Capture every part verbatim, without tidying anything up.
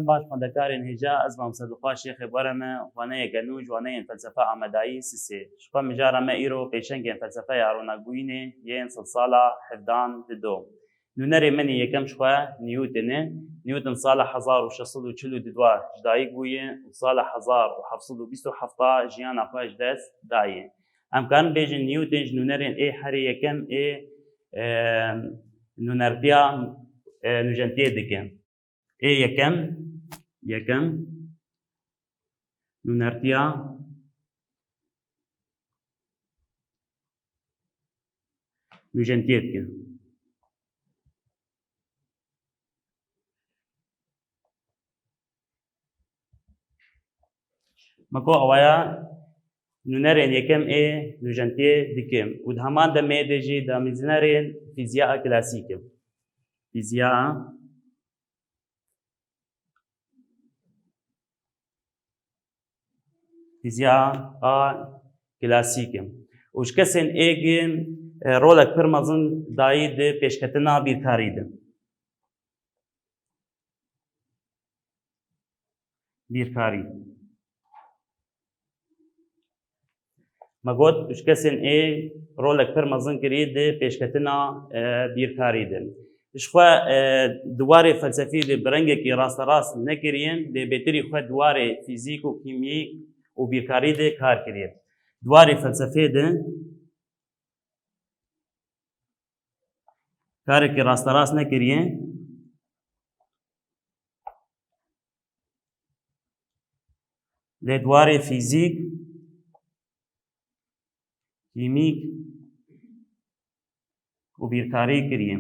Baş xwendekarên hêja, ez Mam Sedûqa Şêxê Boreme, waneyeke nû ji waneyên felsefe amedayî sisê. Ji xwe mijara me îro pêşengên felsefeya ronagûyînê yên sedsala hevdan dido. Nûnerê min ê yekem ji xwe Newton e. Newton sala hezar û şeş sed û çil û du ji dayik bûye û sala hezar û heft sed û bîst û heft jiyana xwe ji dest daye. Em karin bêjin Newton ji nûnerên ê herê yekem ê, e, nûnertiya, e, nûjentiyê dike. Ê yekem, yekem, nûnertiya nûjentiyê dike. Me got awaya nûnerên yekem ê nûjentiyê dike û di heman demê de jî damezînerên fîziya klasîk e. Fîziya Fîziya a klasîk e. Û ji kesên ê gi, e, rolek pir mezin dayî di pêşketina bîrkarî de. Bîrkarî. Me got, ji kesên ê rolek pir mezin kirî di pêşketina, e, bîrkarî de. Ji xwe, e, di warê felsefî de bi rengekî rasterast nekiriye, lê bêtirî xwe di warê fîzîk û kîmîk û bîrkarî de kar kiriye. Di warê felsefê de karekî rasterast nekiriye. Lê di warê fîzîk, kîmîk û bîrkarî kiriye.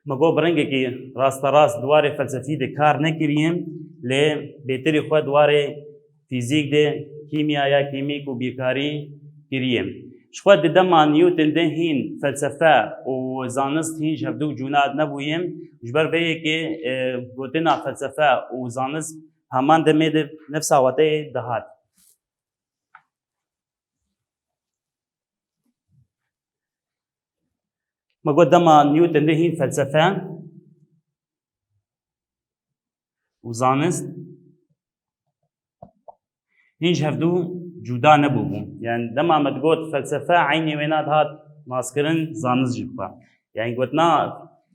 Me got bi rengekî rasterast di warê felsefî de kar nekiriye, lê bêtirî xwe di warê fîzîk de, kîmya ya kîmîk û bîrkarî kiriye. Ji xwe di dema Newton de hîn felsefe û zanist hîn ji hevdû cûna nebûye. Ji ber vê yekê, e, gotina felsefe û zanist heman demê de nefsa wateyê dihat. Me got dema Newton de hîn felsefe û zanist hîn ji hevdû cuda nebûbû. Yani dema me digot felsefe eynî wêna dihat naskirin zanist jî bi xwe. Yani gotina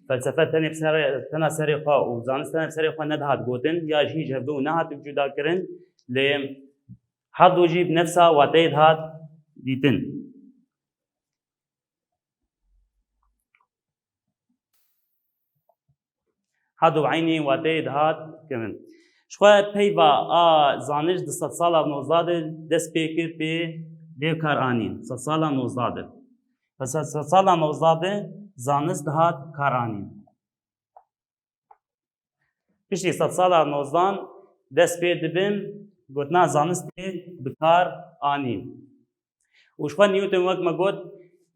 felsefe tenê bi serê, tena serê xwe û zanist tenê bi serê xwe nedihat gotin ya jî hîn ji hevdû nehat cuda kirin, lê her du jî bi nefsa wateyê dihat dîtin. Her du eynî wateyê dihat kirin. Ji xwe peyva a zanist di sedsala nozdeh de dest pê kir pê, pê kar anîn. Sedsala nozdeh de. Mesela sedsala nozdeh de zanist dihat kar anîn. Piştî sedsala nozdan dest pê dibin, gotina zanistê bi kar anîn. Û ji xwe Newton wek me got,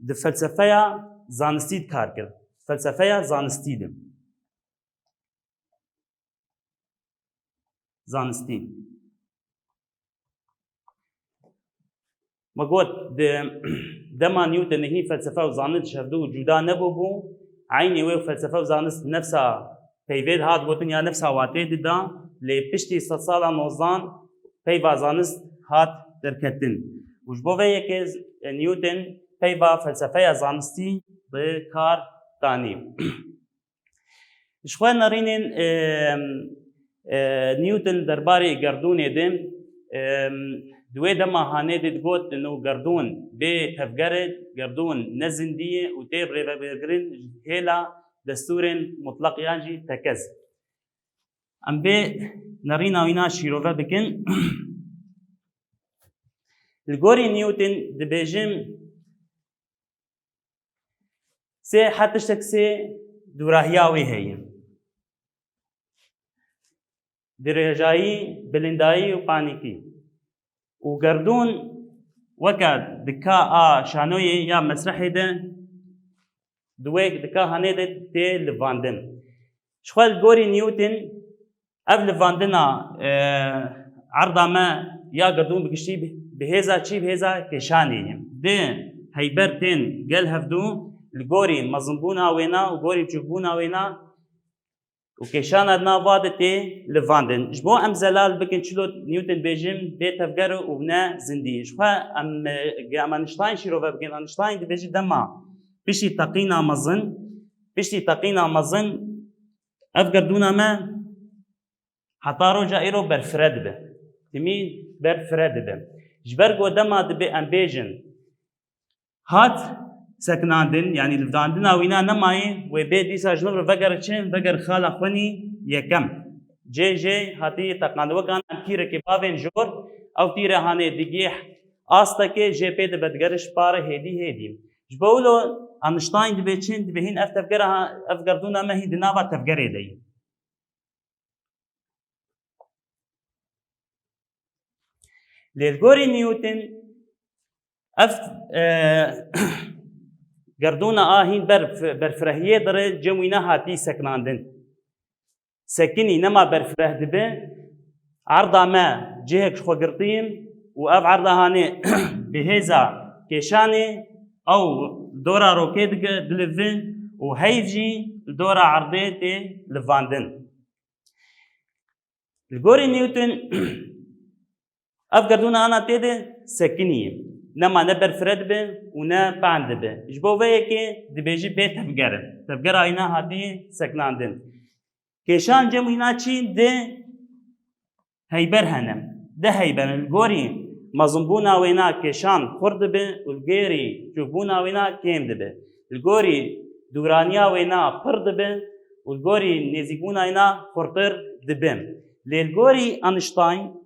di felsefeya zanistî de kar kir. Felsefeya zanistî de. Zanistî. Me got, di dema Newton hîn felsefe û zanist ji hevdû cuda nebûbû, eynî wê felsefe û zanist nefsa peyvê dihat gotin ya nefsa wateyê dida, lê piştî sedsala nozdan peyva zanist hat derketin. Û ji bo vê yekê Newton peyva felsefeya zanistî bi kar danî. Ji xwe nerînên, em, e, Newton derbarê gerdûnê de, em, di wê dema hanê de digot, no gerdûn bê tevger e, gerdûn ne zindî ye û tê birêvebirin ji hêla destûrên mutleq yan jî tekez. Em bê nerîna wîna şîrove bikin. Li gorî Newton dibêjin, Sê her tiştek sê dûrahiya wê heye. Dirêjayî, bilindayî û panîkî. Û gerdûn weke dika a şanoyê ya mesrehê de, di wê dika hanê de tê livandin. Ji xwe li gorî Newton, ev livandina, e, erda me ya gerdûn bi giştî bi, bi hêza çi? Bi hêza kêşanê ye. Di heyber tên gel hevdû, li gorî mezinbûna wêna û gorî biçûkbûna wêna û kêşana di nava de tê livandin. Ji bo em zelal bikin çilo Newton bêjin bê tevger û ne zindî. Ji xwe em, e, em Einstein şîrove bikin. Einstein dibêje dema piştî teqîna mezin, piştî teqîna mezin ev gerdûna me heta roja îro berfire dibe. Timî berfire dibe. Ji ber ku dema dibe em bêjin hat sekinandin, yanî livdandina wîna nemayê, wê bê dîsa ji nû re veger çi, veger xala xwenî yekem. Cê jê hatî teqandin. Wek an em tîrekê bavên jor, ew tîre hanê digihê astekê jê pê dibe digere ji pare hêdî hêdî. Ji bo wilo Einstein dibê çi, dibê hîn ev tevgera ha-, ev gerdûna me hîn di nava tevgerê de ye. Lê li gorî Newton ev, e, gerdûna a hîn ber, berfirehiyê dire cem wîna hatî sekinandin. Sekinî nema berfireh dibe, erda me cihek ji xwe girtî û ev erda hanê bi hêza kêşanê ew dora rokê dike dilive û heyv jî li dora erdê tê livandin. Li gorî Newton ev gerdûna ana tê de sekinî ye. Nema ne berfire dibe û ne pehn dibe. Ji bo vê yekê dibêjî bê tevger e. Tevgera wîna hatiye sekinandin. Kêşan cem wîna çî di heyber hene. Di heyber hene. Li gorî mezinbûna wêna kêşan xurt dibe û li gorî çûkbûna wêna kêm dibe. Li gorî dûraniya wêna pir dibe û li gorî nêzîkbûna wêna xurtir dibe. Lê li gorî Einstein,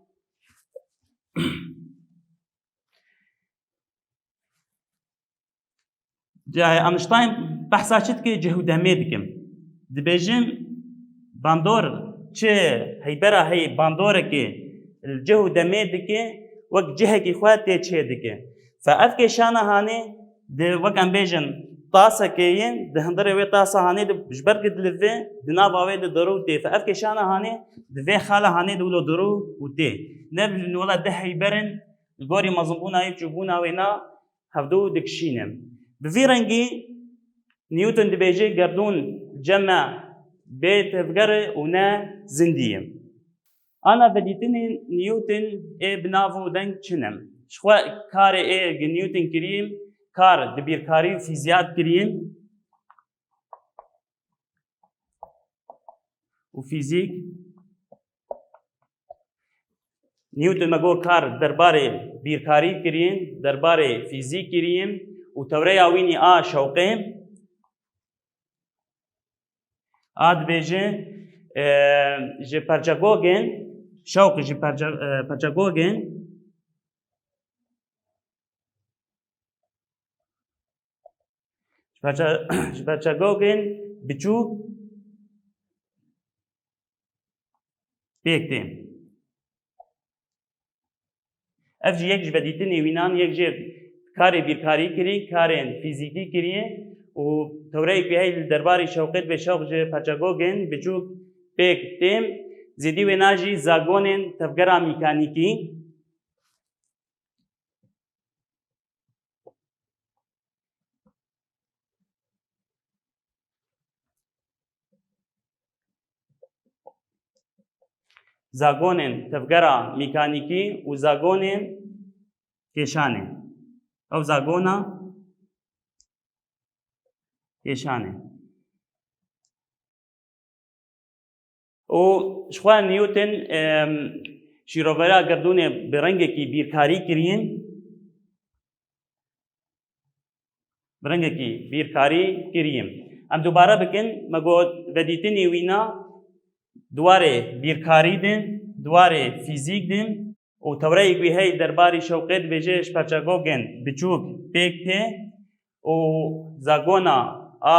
Cihê Einstein behsa çi dike? Cih û demê dikim. Dibêjin bandor çi heybera hey bandorekê li cih û demê dike, wek cihekî xwe tê çê dike. Fe ev kêşana hanê di, wek em bêjin, tasekê ye, di hundirê wê tasa hanê di, ji ber ku dilivê di nava wê de dirû tê. Fe ev kêşana hanê di vê xala hanê de wilo dirû û tê. Ne wila di heyberin li gorî mezinbûna yê çûbûna wêna hevdu dikişîne. Bi vî rengî Newton dibêje gerdûn cem e bê tevger e û ne zindî ye. Ana vedîtinên Newton ê bi nav û deng çi ne? Ji xwe karê ê gi Newton kiriye, kar di bîrkarî û fîziyat kiriye. û fîzîk. Newton me got kar derbarê bîrkarî kiriye, derbarê fîzîk kiriye û tewreya wînî a şewqê. A dibêje, e, ji perçegogên, şewq ji perçe-, e, perçegogên Ji perçe-, ji perçegogên biçûk pêk tê. Ev jî yek ji vedîtinê wînan, yek jê karê bîrkarî kirî, karên fîzîkî kiriye û tewreyek wî heyî li derbarî şewqê dibê şewq ji perçegogên biçûk pêk tê. Zêdî wêna jî zagonên tevgera mîkanîkî. Zagonên tevgera mîkanîkî û zagonên kêşanê. Ew zagona kêşanê. Û ji xwe Newton, em, şîrovera gerdûnê bi rengekî bîrkarî kiriye. Bi rengekî bîrkarî kiriye. Em dubare bikin, me got vedîtinî wîna di warê bîrkarî de, di warê fîzîk de, û tewreyek wî heyî derbarî şewqê dibêje ji perçegogên biçûk pêk tê û zagona a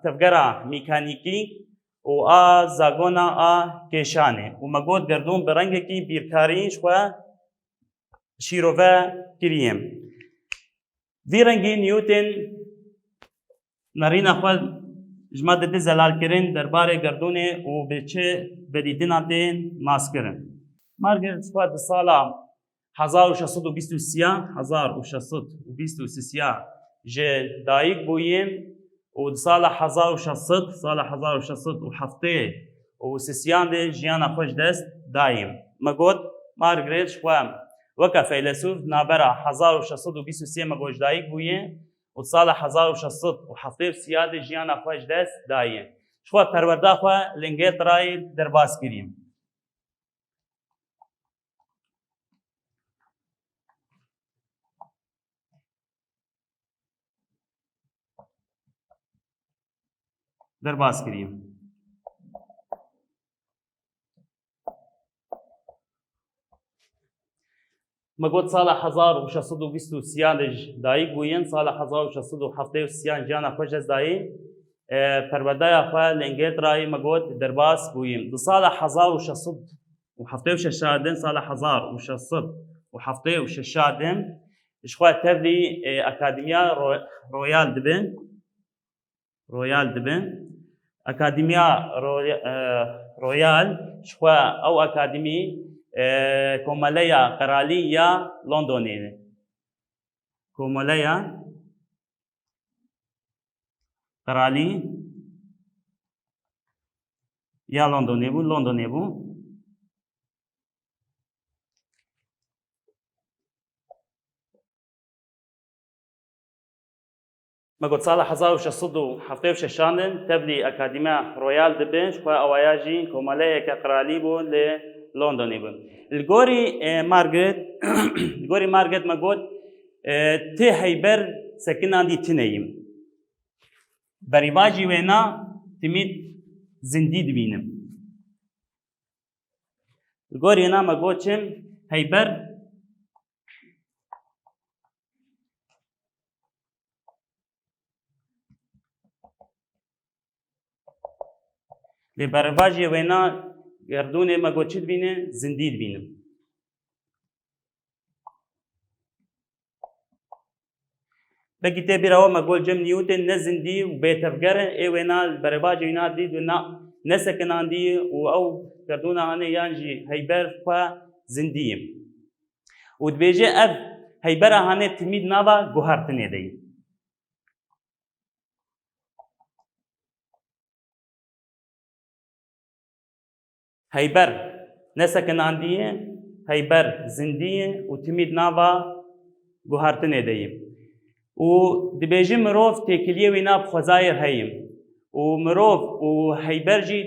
tevgera mîkanîkî û a zagona a kêşanê û me got gerdûn bi rengekî bîrkarî ji xwe şîrove kiriye. Vî rengî Newton nerîna xwe ji me dide zelalkirin derbarê gerdûnê û bi çi vedîtinan tên naskirin. Margaret xwe di sala hezar û şeş sed û bîst û sê ya, hezar û şeş sed û bîst û sê ya ji dayik bûye. û di sala hezar û şeş sed, sala hezar û şeş sed û heftê û sisiyan de jiyana xwe ji dest dayî. Me got, Margaret ji xwe weke feylesûf navbera hezar û şeş sed û bîst û sê me got ji dayik bûye û di sala hezar û şeş sed û heftê û sê de jiyana xwe ji dest dayî. Ji xwe perwerda xwe li Îngilterayê derbas kiriye. Derbas kiriye. Me got sala hezar û şeş sed û bîst û sê de ji dayik bûye, sala hezar û şeş sed û heftê û sê jiyana xwe ji dest dayî. E, perwerdaya xwe li Îngilterayê me got derbas bûye. Di sala hezar û şeş sed û heftê û şeş de, sala hezar û şeş sed û heftê û şeş de ji xwe tevlî, e, Akademiya Ro-, Royal dibe. Royal dibe. Akademiya Roy-, e, Royal ji xwe ew akademî, e, Komeleya Qeralî ya Londonê ne. Komeleya Qeralî ya Londonê bû, Londonê bû. Me got sala hezar û şeş sed û heftê û şeş de tevlî Akademiya Royal dibe, ji xwe awaya jî komeleyeke qiralî bû li Londonê bû. Li gorî, e, Margaret, li gorî Margaret me got, e, ti heyber sekinandî tune yî. Berîvajî wêna timî zindî dibînim. Li gorî wêna me got çi? Heyber. Lê berîvajê wêna gerdûnê me got çi dibîne? Zindî dibînim. Belkî tê bîra we me got cem Newton ne zindî û bêtevger e, ê wêna li berêvajê wîna dî û na, nesekinandî û ew gerdûna hanê yan jî heyber xwe zindî ye. Û dibêje ev heybera hanê timî di nava guhertinê de ye. Heyber nesekinandî ye, heyber zindî ye û timî di nava guhertinê de ye. Û dibêje mirov têkiliyê wîna bi xwezayê re heye. Û mirov û heyber jî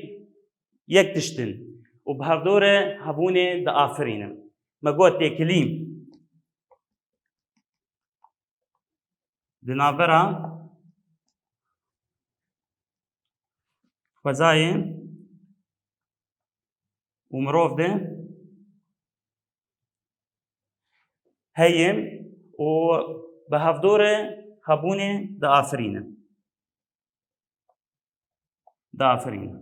yek tişt in. Û bi hevdû re hebûnê diafirînin. Me got têkilî. Di navbera xwezayê û mirov de heye û bi hevdû re hebûnê diafirîne. Diafirîne.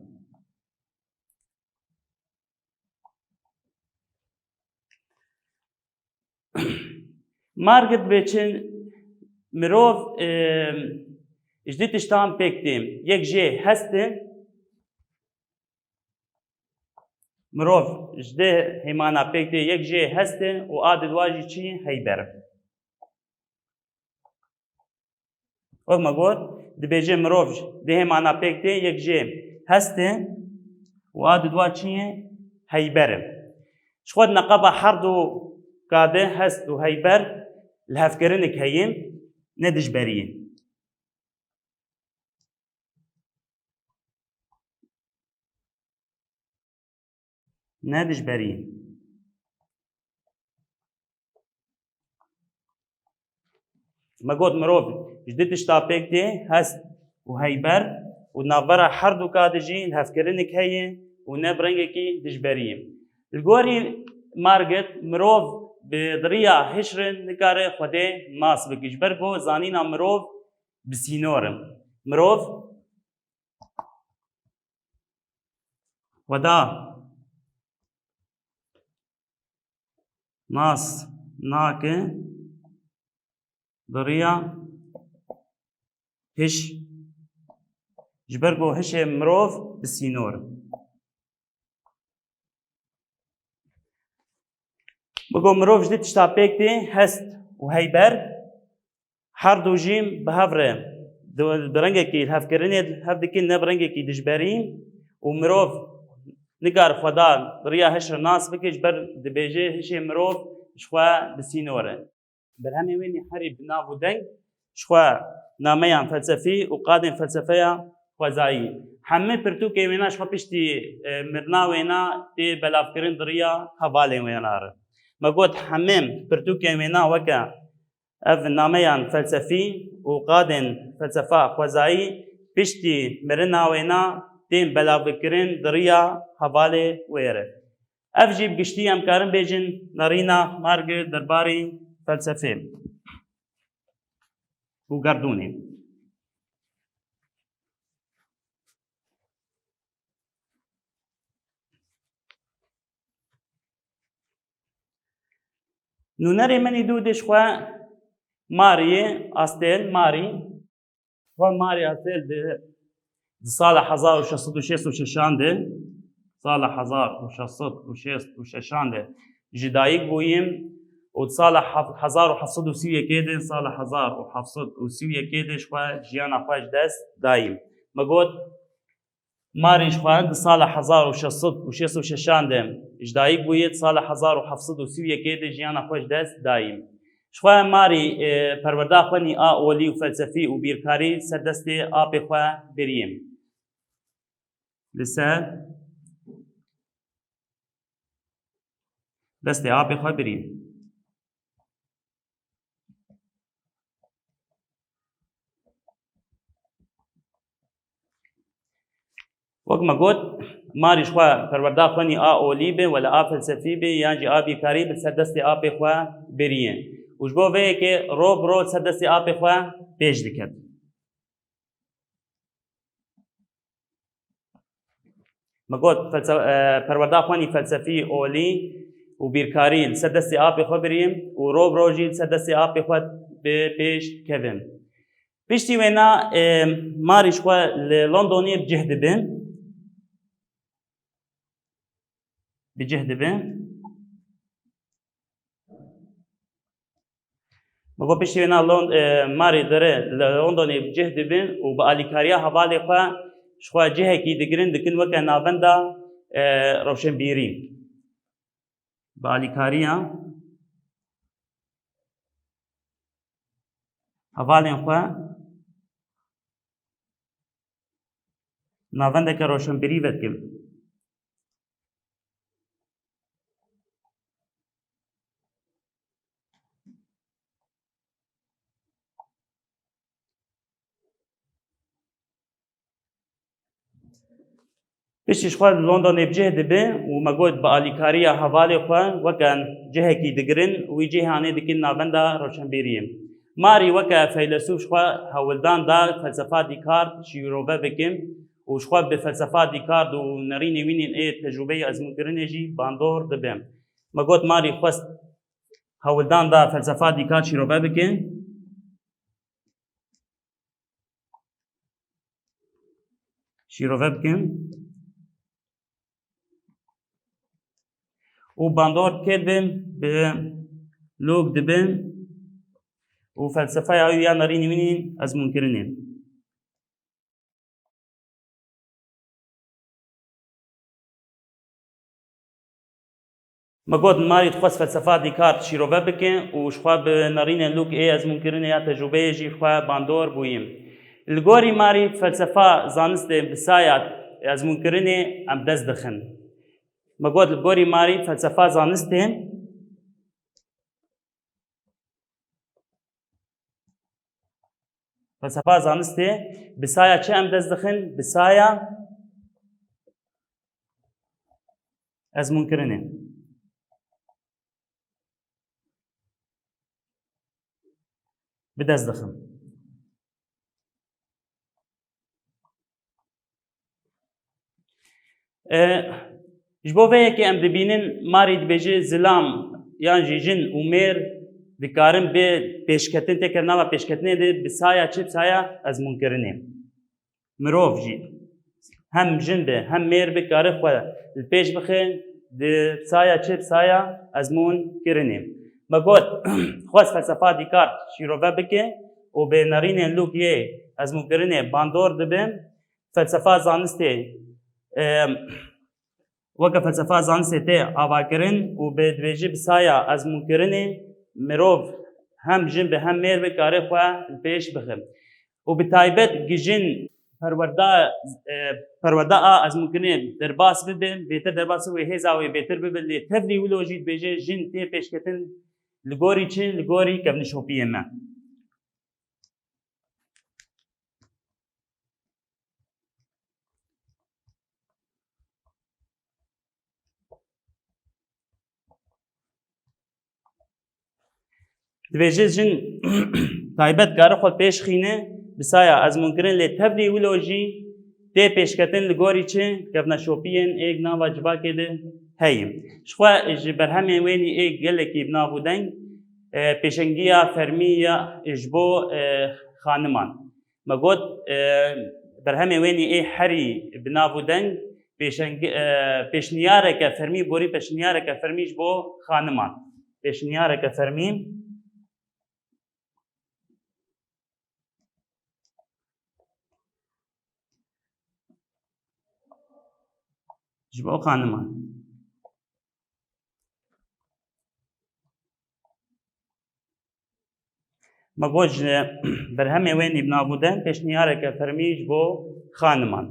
Margaret dibêje mirov, e, ji du tiştan pêk tê. Yek jê hest e. Mirov ji du hêmana pêk tê, yek jê hest e û a di dua jî çi? Heyber. Wek me got, dibêje mirov ji du hêmana pêk tê, yek jê hest e û a di dua çi ye? Heyber e. Ji xwe di neqeba herdu ka de hest û heyber lihevkirinek heye, ne dijberî ye. Ne dijberî. Me got mirov ji du tişta pêk tê, hest û heyber, û navbera her du ka de jî lihevkirinek heye û ne bi rengekî dijberî ye. Li gorî Margaret, mirov bi diriya hişr re nikare Xwedê nas bike, ji ber ku zanîna mirov bi sînor e. Mirov Xweda nas nake diriya hiş, ji ber ku hişê mirov bi sînor e. Biko mirov ji du tişta pêk tê, hest û heyber, her du jî bi hev re di, bi rengekî hevkirinê hev dikin, ne bi rengekî dijberî û mirov nikare Xweda bi riya hişr nas bike, ji ber dibêje hişê mirov ji xwe bi sînor e. Berhemê wê nî herî bi nav û deng ji xwe nameyan felsefî û qadên felsefeya xwezayî. Hemî pirtûkê wêna ji xwe piştî, e, mirina wêna tê belavkirin di riya hevalên wêna re. Me got hemî pirtûkên wêna weke ev nameyan felsefî û qadên felsefa xwezayî piştî mirina wêna tên belavkirin di riya hevalê wê re. Ev jî bi giştî em karin bêjin nerîna Marge derbarê felsefê û gerdûnê. Nûnerê min î dû dê ji xwe Mariyê, Astel Marî, xwe Marî Astel di, di sala hezar û şeş sed û şêst û şeşan de, sala hezar û şeş sed û şêst û şeşan de ji dayik bûyî û di sala hef-, hezar û heft sed û sî û yekê de, sala hezar û heft sed û sî û yekê de ji xwe jiyana xwe ji dest dayî. Me got, Marî ji xwe di sala hezar û şeş sed û şêst û şeşan de ji dayik bûye, di sala hezar û heft sed û sî û yekê de jiyana xwe ji dest dayî. Ji xwe Marî, e, perwerda xwe nî a olî û felsefî û bîrkarî ser destê apê xwe biriye. Li ser destê apê xwe biriye. Wek me got, Marî ji xwe perwerda xwe nî a olî be, wele a felsefî be, yan jî a bîrkarî be, ser destê apê xwe biriye. Û ji bo vê yekê ro bi ro ser destê apê xwe pêş diket. Me got, felse-, e, perwerda xwe nî felsefî, olî û bîrkarî li ser destê apê xwe birî û ro bi ro jî li ser destê apê xwe bi pêş kevin. Piştî wêna, e, Marî ji xwe li Londonê bi cih dibe. Bi cih dibe. Me got piştî wêna Lond-, e, Marî dire li Londonê bi cih dibin û bi alîkariya hevalê xwe ji xwe cihekî digirin, dikin weke navenda, e, rewşenbîrî. Bi alîkariya hevalên xwe navendeke rewşenbîrî vedikin. Piştî ji xwe li Londonê bi cih dibe û me got bi alîkariya hevalê xwe weke cihekî digirin, wî cihê anê dikin navenda rewşenbîriyê. Marî weke feylesûf ji xwe hewldan da felsefa Descartes şîrove bikin û ji xwe bi felsefa Descartes û nerînê wînên ê tecrûbeyê ezmûnkirinê jî bandor dibe. Me got Marî xwest hewldan da felsefa Descartes şîrove bikin. Şîrove bikin. Û bandor kê dibin, bi lok dibin û felsefeya wî ya nerînî wînî ezmûnkirinê. Me got, Marî dixwest felsefa Descartes şîrove bike û ji xwe bi nerînên lûk ê ezmûnkirinê ya tecrûbeyê jî xwe bandor bûyî. Li gorî Marî felsefa zanistê bi saya ezmûnkirinê em dest dixin. Me got, li gorî Marî felsefa zanistê Felsefa zanistê bi saya çi em dest dixin? Bi saya ezmûnkirinê bi dest dixin. E, ji bo vê yekê em dibînin, Marî dibêje, zilam yan jî jin û mêr dikarin bi pêşketin, têkevin nava pêşketinê de bi saya çi? Bi saya ezmûnkirinê. Mirov jî hem jin be, hem mêr be, kare xwe li pêş bixe, di saya çi? Bi saya ezmûnkirinê. Me got, xwest felsefa Descartes şîrove bike û bi nerînên lûk yê ezmûkirinê bandor dibe, felsefa zanistê, e, weke felsefa zanistê tê avakirin û bi dibêje bi saya ezmûkirinê mirov hem jin be hem mêr be kare xwe li pêş bixe. Û bi taybet gijin perwerda, e, perwerda a ezmûkirinê derbas bibe, bêtir derbas bibe, hêza wê bêtir bibe, lê tevlî wilo jî dibêje jin tê pêşketin li gorî çi? Li gorî kevnişopiyê me. Dibêje jin taybet kare xwe pêş xîne, bi saya ezmûnkirin lê tevlî wilo jî tê pêşketin li gorî çi? Kevneşopiyên ê nava civakê de heye. Jixwe ji berhemên wênî ê gelekî bi nav û deng, e, pêşengiya fermî ya ji bo, e, xaniman. Me got, e, berhemê wênî ê herî bi nav û deng pêşeng-, e, pêşniyareke fermî, borî pêşniyareke fermî ji bo xaniman. Pêşniyareke fermî ji bo xaniman. Me got ji berhemê wê nîvnav û den pêşniyareke fermî ji bo xaniman.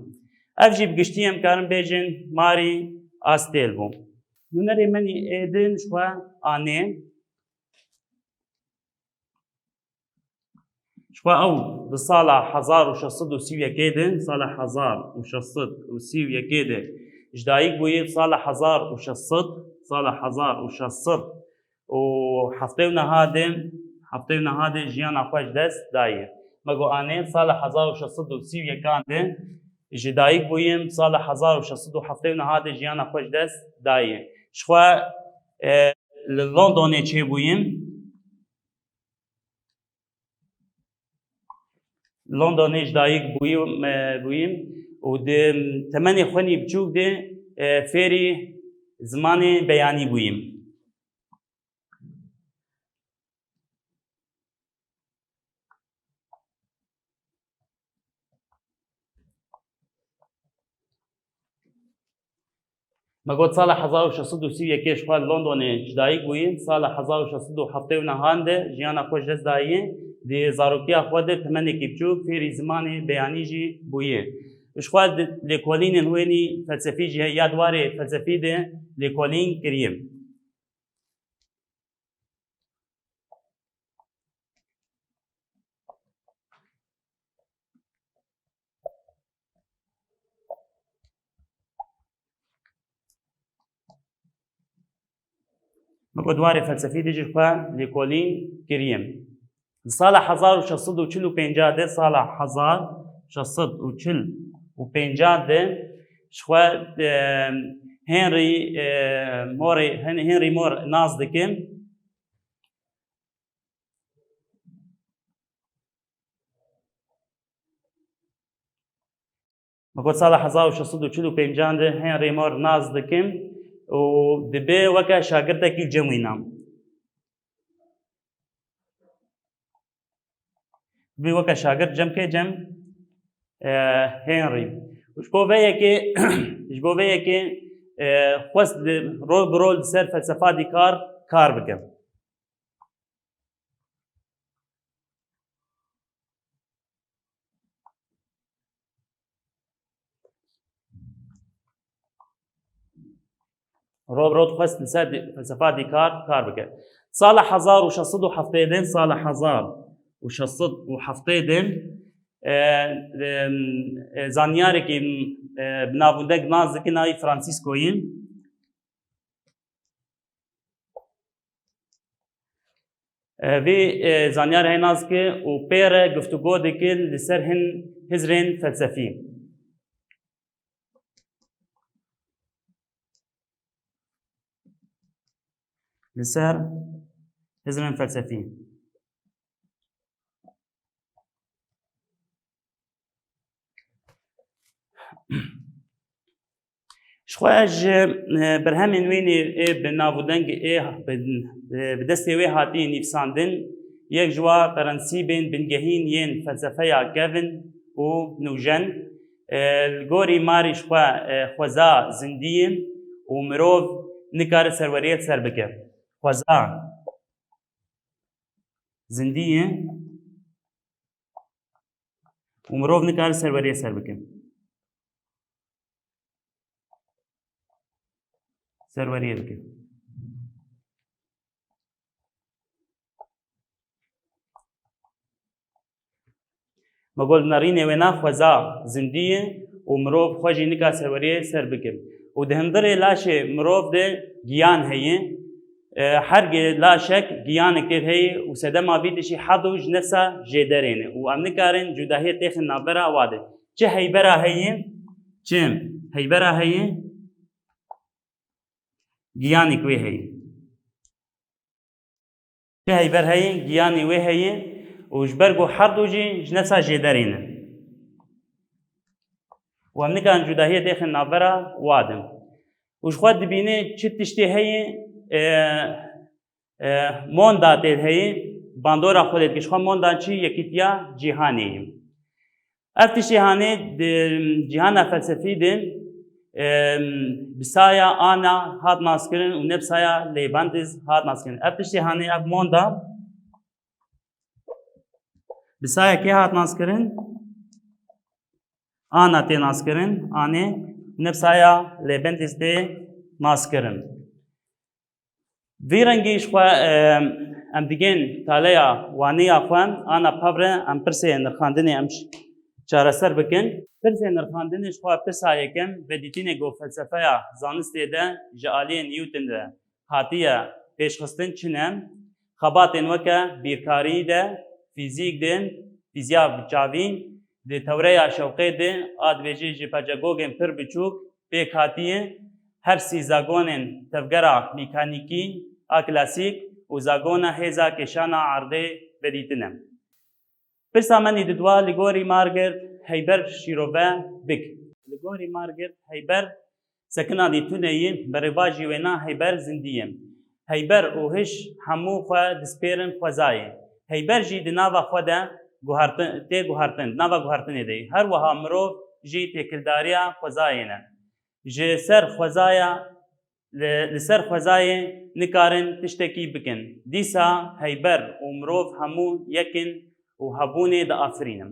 Ev jî bi giştî em karin bêjin marî astêl bû. Nûnerê menî ê din ji xwe anê. Ji xwe ew di sala hezar û şeş sed û sî û yekê de, sala hezar û şeş sed û sî û yekê de ji dayik bûye, sala hezar û şeş sed, sala hezar û şeş sed û heftê û neha de, heftê û neha de jiyana xwe ji dest daye. Me got anê sala hezar û şeş sed û sî û yekan de ji dayik bûyim, sala hezar û şeş sed û heftê û neha de jiyana xwe ji dest daye. Ji xwe, e, li Londonê çêbûyim. Londonê ji dayik bûyim, e, bûyim û di temenê xwe nî biçûk de, e, fêrî zimanê beyanî bûyim. Me got sala hezar û şeş sed û sî û yekê ji xwe li Londonê ji dayik bûyî, sala hezar û şeş sed û heftê û nehan de jiyana xwe ji dest dayî, di zarokiya xwe de temenekî biçûk fêrî zimanê beyanî jî bûyî. Ji xwe di lêkolînên wênî felsefî jî heye, ya di warê felsefî de lêkolîn kiriye. Me got di warê felsefî de jî xwe lêkolîn kiriye. Di sala hezar û şeş sed û çil û pênc de, sala hezar şeş sed û çil û pênc de ji xwe, e, Henry, e, More, Hen-, Henry More nas dikim. Me got sala hezar û şeş sed û çil û pênc de Henry More nas dikim û dibe weke şagirtekî cem wîna. Dibe weke şagirt cem kê? Cem, e, Henry. Ji bo vê yekê, ji bo vê yekê, e, xwest li rol bi rol li ser felsefa Descartes kar bike. Rol bi rol xwest li ser di-, felsefa Descartes kar bike. Sala hezar û şeş sed û heftê de, sala hezar û şeş sed û heftê de, e, e, e, zanyarekî, e, bi navûndek nas dikin, navî Franciscoyî. E, vê, e, zanyar heye nas dike û pê re guftûgo dike li ser hin hizrên felsefî. Li ser hizrên felsefî. Ji xwe ji, e, berhemên wênê ê bi nav û deng ê bi, e, bi destê wê hatî nivîsandin, Yek ji wa prensîbên bingehîn yên felsefeya kevin û nûjen, e, li gorî Marî ji xwe, e, xweza zindiyê û mirov nikare serweriyê li ser bike. Xweza zindiyê û mirov nikare serweriyê ser bike. Serweriyê bike. Me got nerînê wêna xweza zindiyê û mirov xwe jî nika serweriyê ser bike. Û di hundirê laşê mirov de giyan heye. E, her gi-, laşek giyanek tê heye û sedema vî tişî herd û ji nefsa jêderê ne. Û em nikarin cudahiyê têxin navbera wa de. Çi heybera heye, çi heybera heye, giyanek wê heye. Çi heyber heye, giyanî wê heye û ji ber ku herd û jî ji nefsa jêderê ne. Û em nikarin cudahiyê têxin navbera wa de. Û ji xwe dibîne çi tiştê heye, e, e, monda tê heye, bandora xwe lê dike. Ji xwe monda çi yekîtiya cîhanê ye. Ev tiştê hanê di cîhana felsefî de, em, bi saya Ana hat naskirin û ne bi saya Leibniz hat naskirin. Ev tiştê hanê, ev monda bi saya kê hat naskirin? Ana tê naskirin, anê ne bi saya Leibniz tê naskirin. Vî rengî ji xwe, e, em digên taleya waneya xwe, ana pevre em pirsê nirxandinê em ş-, çareser bikin. Pirsê nirxandinê ji xwe pirsa yekem, vedîtînê ku felsefeya zanistê de ji aliyê Newton de hatiye pêşxistin çi ne? Xebatên weke bîrkarî de, fîzîk de, fîziya çavî, di tewreya şewqê de, a dibêje ji pecegogên pir biçûk pêk hatiye, her sî zagonên tevgera mîkanîkî a klasîk û zagona hêza kêşana erdê vedîtine. Pirsa me nî didwa li gorî Margert heyber şîrove bik. Li gorî Margert heyber sekina dîtûnê yî berêvajî wêna heyber zindî ye. Heyber û hiş hemû xwe dispêrin xwezayê. Heyber jî di nava xwe de guhertin, tê guhertin, di nava guhertinê de ye. Her wiha mirov jî têkildariya xwezayê ne. Ji ser xwezaya, li, li ser xwezayê nikarin tiştekî bikin. Dîsa heyber û mirov hemû yek in û hebûnê diafirînin.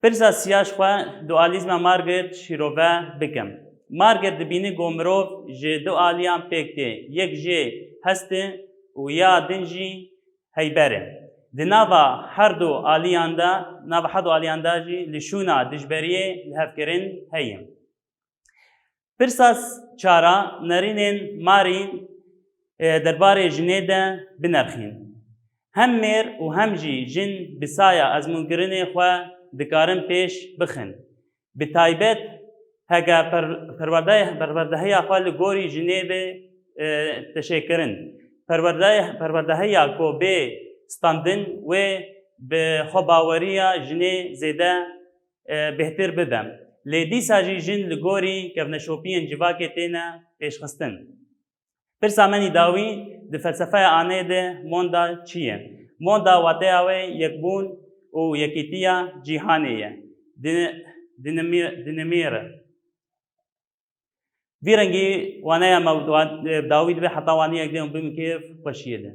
Pirsa siya ji xwe dualîzma Margert şîrove bikim. Margert dibîne ku mirov ji du aliyan pêk tê. Yek jê hest e û ya din jî heyber e. Di nava her du aliyan de, nava her du aliyan de jî li şûna dijberiyê lihevkirin heye. Pirsa çara nerînên Marî, e, derbarê jinê de binerxîn. Hem mêr û hem jî jin bi saya ezmûnkirinê xwe dikarin pêş bixin. Bi taybet heke per-, perwerdey-, perwerdehiya xwe li gorî jinê be, e, teşekirin. Perwerdey-, perwerdehiya ku bê standin wê bi xwebaweriya jinê zêde e, bêhtir bibe. Lê dîsa jî jin li gorî kevneşopiyên civakê têne pêşxistin. Pirsa me nî dawî di felsefeya Anê de monda çi ye? Monda wateya wê yekbûn û yekîtiya cîhanê ye. Dine-, dinimî-, dinimîre. Vî rengî waneya me û dawî dibe heta waniyek dê û bimkê xweşiyê de.